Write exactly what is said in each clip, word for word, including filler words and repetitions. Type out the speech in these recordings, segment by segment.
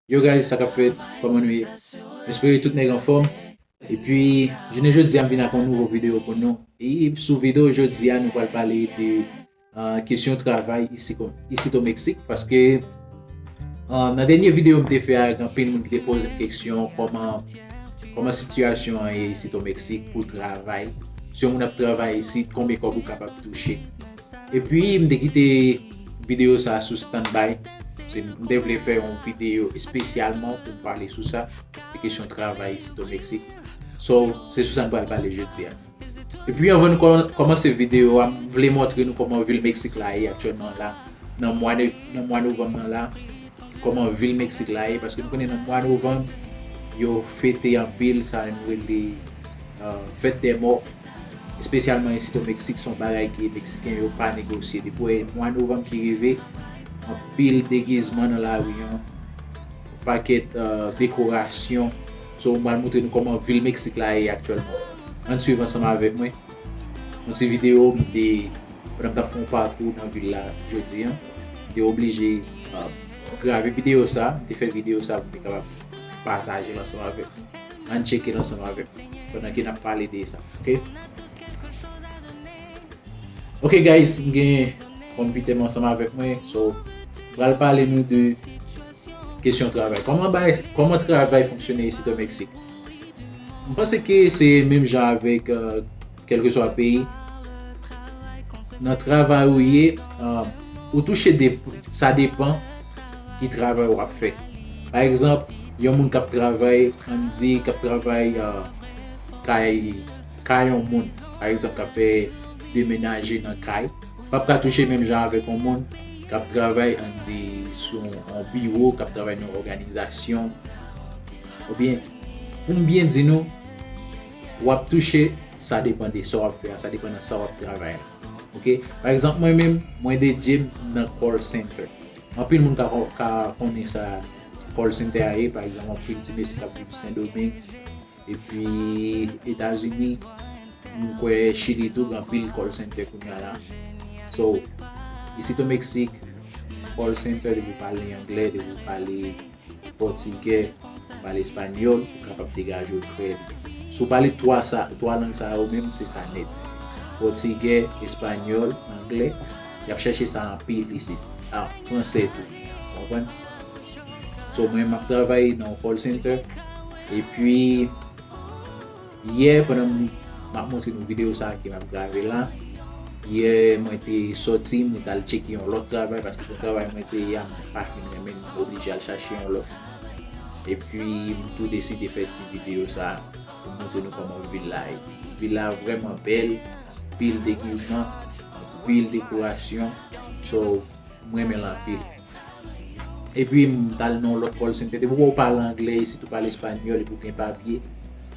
Yo guys, sa k ap fèt? Kòman nou ye? M espere tout nèg anfòm. Epi, jounen jodi a, m vin ak yon nouvo videyo pou nou. E sou videyo jodi a, nou pral pale de uh, kesyon travay isit o Meksik, paske uh, nan dènye videyo m te fè a, gen anpil moun ki te poze m kesyon kòman kòman sitiyasyon an ye isit o Meksik pou travay. Si yon moun ap travay isit, konbyen kòb ou kapab touche? Epi, m te kite videyo sa a sou standby. Se, m te vle fè yon videyo espesyalman pou m pale sou sa, de kesyon travay isit o Meksik. So, se sou sa n pral pale jodi a. Epi, anvan nou kòmanse videyo a, m vle montre nou kòman vil Meksik la ye aktyèlman la, nan mwa, nan mwa novanm nan la, kòman vil Meksik la ye, paske nou konnen nan mwa novanm, yo fete anpil sa nou rele uh, fèt dè mò, espesyalman isit o Meksik, se yon bagay ke Meksiken yo pa negosye. Depi mwa novanm ki rive, anpil degizman nan lari an, pakèt uh, dekorasyon. So, m pral montre nou kòman vil Meksik la ye aktyèlman. Ann swiv ansanm avèk mwen. Yon ti videyo, m te, pandan m t ap fè yon pakou nan vil la jodi a, m te oblije uh, grave videyo sa, m te fè videyo sa pou m te kapab pataje l ansanm avèk nou. Ann tcheke l ansanm avèk mwen, pandan ke n ap pale de sa, ok? Ok guys, m gen konpitè m ansanm avèk mwen, so, m pral pale nou de kesyon travay. Kòman bay, kòman travay fonksyone isit o Meksik? M panse ke se menm jan avèk uh, kèlkeswa peyi. Nan travay ou ye, uh, ou touche de, sa depan ki travay w ap fè. Pa egzanp, yon moun k ap travay, ann di, k ap travay uh, kay, kay yon moun, pa egzanp, k ap fè demenaje nan kay, p ap ka touche menm jan avèk yon moun k ap travay, ann di, sou yon biwo, k ap travay nan yon òganizasyon. Oubyen, pou m byen di nou, w ap touche, sa depann de sa w ap fè a, sa depann nan sa w ap travay la. Ok? Pa egzanp, mwen menm, mwen dedye m nan call center. Anpil moun ka, ka konnen sa call center a ye, pa egzanp, anpil ti mesye k ap viv Sendomeng, epi Etazini, m kwè Chili tou, gen anpil call center kounye a la. So, isit o Meksik, call center, depi w pale anglè, depi w pale pòtigè, pale espanyòl, ou kapab degaje w trè byen. Si w pale twa sa, twa lang sa yo menm, se sa nèt. Pòtigè, espanyòl, anglè, y ap chèche sa anpil isit. A, fransè tou. Ou konprann? So, mwen, m ap travay nan yon call center. Epi, yè, pandan m, m ap montre nou videyo sa a ke m ap grave la, yè, mwen te sòti, mwen t al tcheke yon lòt travay, paske pou travay mwen te ye a, mwen pa fin renmen l, mwen oblije al chache yon lòt. Epi, m tou deside fè ti videyo sa a pou m montre nou kòman vil la ye. Vil la vrèman bèl, anpil degizman, anpil dekorasyon. So, m renmen l anpil. Epi, m t al nan yon lòt call center. Depi w pale anglè, isit ou pale espanyòl, epi w gen papye,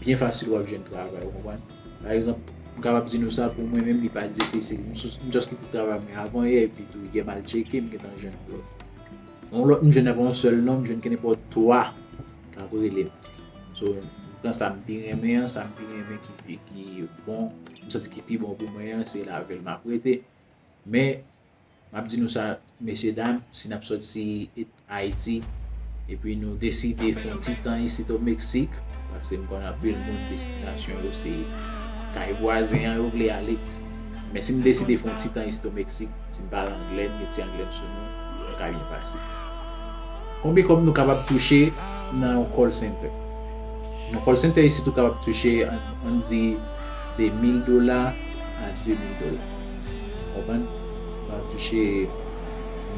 byen fasil w ap jwenn travay, ou konprann? Pa egzanp, m kapab di nou sa, pou mwen menm, li pa difisil. M sou, m just kite travay mwen avan yè, epi tou, yè m al tcheke, m gentan jwenn yon lòt. Yon lòt, m jwenn nan pa yon sèl non, m jwenn ke nenpòt twa k ap rele m. So, m pran sa m pi renmen an, sa m pi renmen ki, ki bon, m santi ki pi bon pou mwen an, se lavil m ap rete. Men, m ap di nou sa, mesye dam, si n ap sòti Ayiti, epi nou deside fè yon ti tan isit o Meksik, paske m konn anpil moun destinasyon yo se kay vwazen an yo vle ale. Men si m deside fè yon ti tan isit o Meksik, si m pale anglè, m gen ti anglè m sou mwen, sa ka byen pase. Konbyen kòb nou kapab touche nan yon call center? Nan call center isit ou kapab touche, ann, ann di, de mil dola a de mil dola. Konprann? Ou kapab touche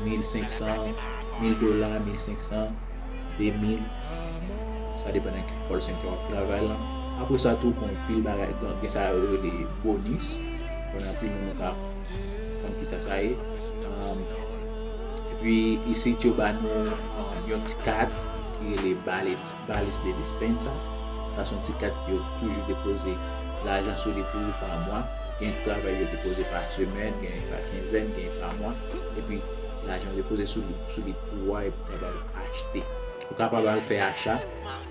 mil senk san, mil dola, mil senk san, de mil. Sa depann nan ki call center w ap travay lan. Apre sa tou, gen anpil bagay, gen, gen sa yo rele bonis. Konn anpil moun ka konn kisa sa ye. Um, epi isit yo ba nou, um, yon ti kat ki rele balance, balance de dispensa. Sa se yon ti kat ki yo toujou depoze lajan sou li pou ou pa mwa. Gen travay yo depoze pa semèn, gen pa kenzèn, gen pa mwa. Epi lajan yo depoze sou li, sou li pou ou a, epi ou kapab achte. Ou kapab al fè acha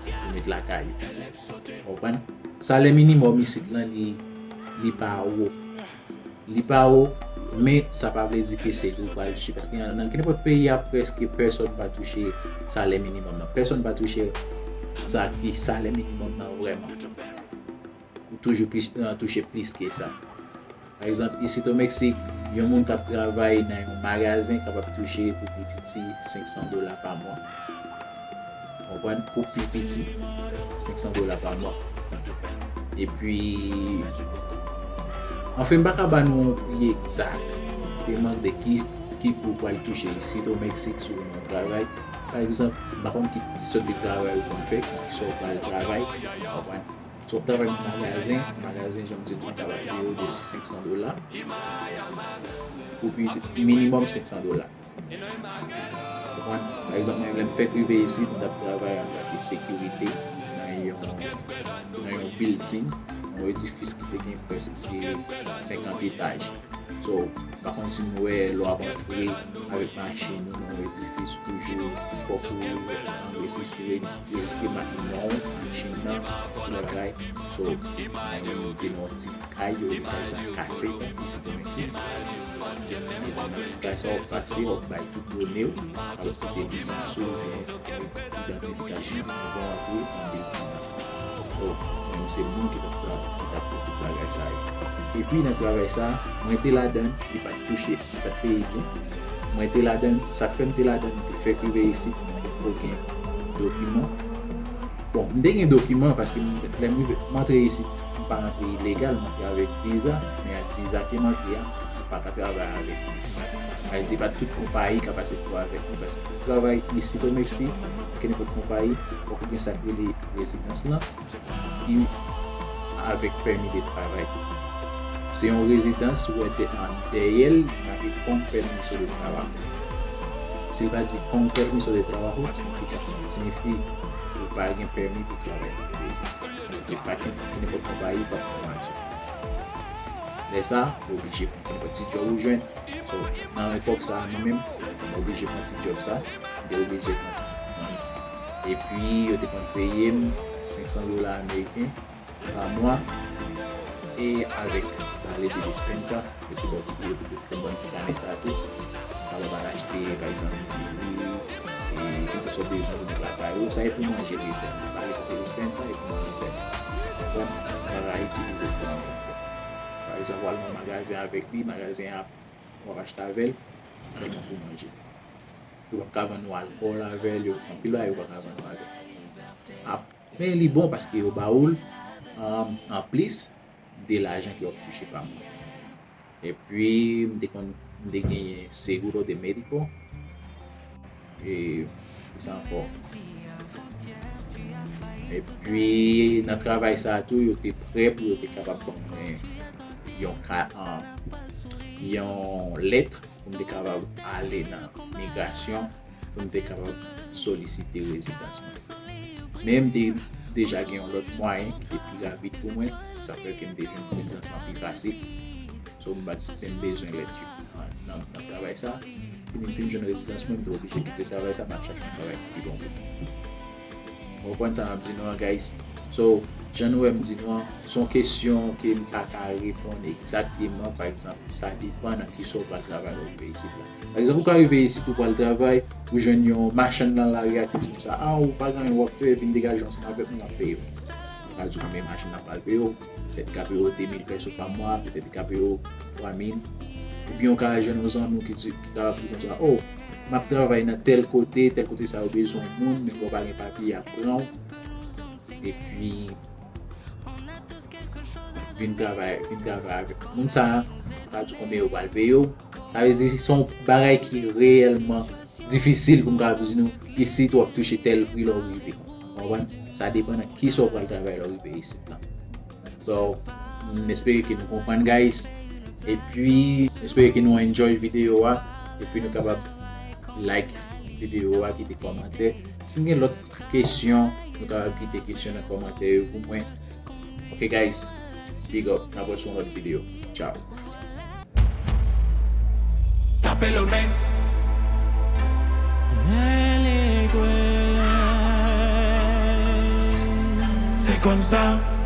pou met lakay ou. Ou konprann? Salè minimòm isit lan, li, li pa wo. Li pa wo, Men sa pa vle di ke se li ou pral touche, paske nan, nan kenenpòt peyi a, prèske pèsòn pa touche salè minimòm nan. Pèsòn pa touche sa ki salè minimòm nan vrèman. Ou toujou plis, euh, touche plis ke sa. Pa egzanp, isit o Meksik, yon moun k ap travay nan yon magazen kapab touche pou pi piti senk san dola pa mwa. Konprann? Pou pi piti, senk san dola pa mwa. Epi, anfen, m pa ka ba nou yon pri egzakteman de ki, ki pri w pral touche isit o Meksik si w gen yon travay. Pa egzanp, m pa konn ki sòt de travay ou konn fè, ki sa w pral travay, konprann? Si w ap travay nan magazen, magazen, jan m di nou, kapab peye w de senk san dola. Pou pi, minimòm senk san dola. Konprann? Pa egzanp, mwen, lè m fèk rive isit, m t ap travay antanke sekirite nan yon, nan yon building, yon edifis ki te gen prèske senkant etaj. So, m pa konn si nou wè, lè w ap antre avèk machin ou nan yon edifis, toujou fòk ou anrejistre, rejistre ma-, non w, machin nan, tout bagay. So, mwen menm, m te nan yon ti kay, yo rele kay sa Kase, tankou isit o Meksik. E ti, nan ti kay sa, w ap pase, w ap bay tout done w, alò kote lisans ou, oubyen idantifikasyon, anvan w antre nan building nan. So, mwen menm se moun ki t ap tra-, ki t ap fè tout bagay sa yo. Epi nan travay sa, mwen te ladan l, li pa t touche, li pa t peye byen. Mwen te ladan l, sa k fè m te ladan l, m te fèk rive isit, mwen te poko gen dokiman. Bon, m te gen dokiman paske m, lè m rive, m antre isit, m pa antre ilegal, m antre avèk viza, men ak viza ke m antre a, ou pa ka travay avèk li. Paske se pa tout konpayi k ap aksepte w avèk li, paske pou travay isit o Meksik, kenenpòt konpayi, fòk ou gen sa k rele rezidans lan, ki avèk pèmi de travay. Se yon rezidans, ou wè, dè-, an, dèyè l, make con permiso de trabajo. Si l pa di con permiso de trabajo, siyifi, siyifi ou pa gen pèmi pou travay nan peyi. Sa vle di, pa gen, kenenpòt konpayi p ap pran aksyon. Lè sa, ou oblije pran kenenpòt ti djòb ou jwenn. So, nan epòk sa a, mwen menm, mwen oblije pran ti djòb sa. M te oblije pran. Epi, yo te konn peye m senk san dola ameriken pa mwa. E avèk vale de despensa, yo te ba w ti, yo te konn ban m ti kanè sa tou. Ou kapab al achte, pa egzanp, diri, e tout sa w bezwen pou met lakay ou. Sa e pou manje li sèlman. Vale de despensa e pou manje sèlman. Konprann? Ou pa ka itilize l pou anyen ankò. Pa egzanp, w al nan magazen avèk li, magazen an ap w ap achte avè l, sèlman pou manje. Yo p ap ka vann ou alkòl avè l, yo, anpil bagay yo p ap ka vann ou avè l. Ap, men li bon paske yo ba ou l, um, anplis de lajan ke w ap touche pa mwa. Epi, m te konn, m te genyen seguro de médico. E, ki sa ankò? Epi, nan travay sa a tou, yo te prè pou yo te kapab ban mwen yon ka, an, yon lèt pou m te kapab ale nan migrasyon, pou m te kapab solisite rezidans mwen. Men m te deja gen yon lòt mwayen ki te pi rapid pou mwen, sa fè ke m te jwenn rezidans lan pi fasil. So, m pa t menm bezwen lèt yo nan, nan, nan travay sa. Pou m fin jwenn rezidans mwen, m te oblije kite travay sa, m al chache yon travay ki pi bon pou mwen. Ou konprann sa m ap di nou an, guys? So, jan nou wè m di nou an, se yon kesyon ke m pa ka reponn egzakteman. Pa egzanp, sa depann nan kisa w pral travay lè w rive isit la. Pa egzanp, ou ka rive isit, ou pral travay, ou jwenn yon machann nan lari a ki di konsa, "A, ou pa gen anyen w ap fè, vin degaje w ansanm avèk nou, n ap peye w." Ou ka di konbyen machann nan pral peye w. Petèt li ka peye w de mil pèso pa mwa, petèt li ka peye w twa mil. Oubyen ou ka jwenn yon zanmi w ki di, ki ka di konsa, "O, m ap travay nan tèl kote, tèl kote sa yo bezwen moun, men bon, pa gen papye, y ap pran w." Epi, vin travay, vin travay avèk moun sa a, pa di konbyen yo pral peye w. Sa vle di, se yon bagay ki reyèlman difisil pou m ka di nou, isit w ap touche tèl pri lè w rive. Ou konprann? Sa depann nan kisa w pral travay lè w rive isit la. So, m espere ke nou konprann, guys. Epi, m espere ke nou enjoy videyo a. Epi nou kapab like videyo a, kite kòmantè. Si n gen lòt kesyon, nou kapab kite kesyon nan kòmantè yo pou mwen. Ok, guys, big up. N ap wè sou yon lòt videyo. Ciao. Tape lo men. Se konsa.